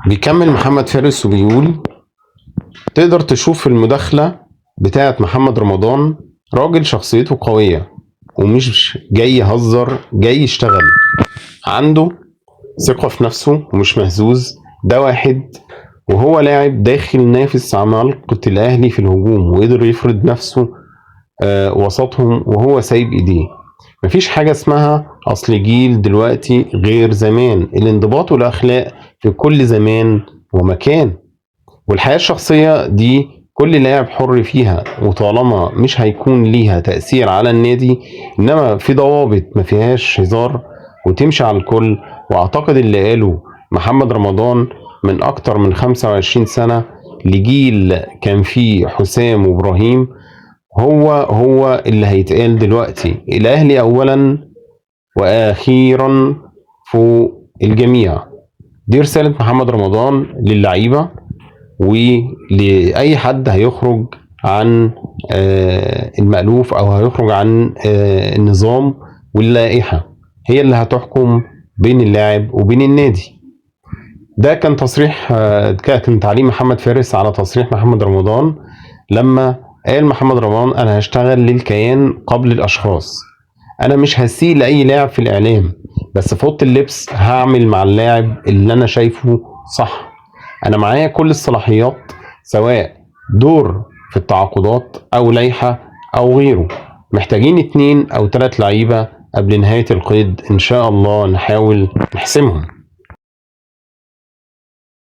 بيكمل محمد فارس وبيقول تقدر تشوف في المداخلة بتاعة محمد رمضان راجل شخصيته قوية ومش جاي يهزر، جاي يشتغل، عنده ثقة في نفسه ومش مهزوز. ده واحد، وهو لاعب داخل نافس عمالقة الأهلي في الهجوم وقدر يفرض نفسه وسطهم وهو سايب إيديه. مفيش حاجة اسمها أصل جيل دلوقتي غير زمان، الانضباط والأخلاق في كل زمان ومكان، والحياة الشخصية دي كل لاعب حر فيها، وطالما مش هيكون ليها تأثير على النادي، إنما في ضوابط ما فيهاش هزار وتمشي على الكل. وأعتقد اللي قاله محمد رمضان من أكتر من 25 سنة لجيل كان فيه حسام وإبراهيم هو هو اللي هيتقال دلوقتي. الأهلي أولا وأخيرا فوق الجميع. دي رسالة محمد رمضان للعيبة ولأي حد هيخرج عن المألوف أو هيخرج عن النظام واللائحة هي اللي هتحكم بين اللاعب وبين النادي. ده كان تصريح، كان تعليق محمد فارس على تصريح محمد رمضان لما قال محمد رمضان أنا هشتغل للكيان قبل الأشخاص، أنا مش هسيء لأي لاعب في الإعلام، بس في أوضة اللبس هعمل مع اللاعب اللي أنا شايفه صح. أنا معايا كل الصلاحيات سواء دور في التعاقدات أو لائحة أو غيره. محتاجين 2 أو 3 لعيبة قبل نهاية القيد إن شاء الله نحاول نحسمهم.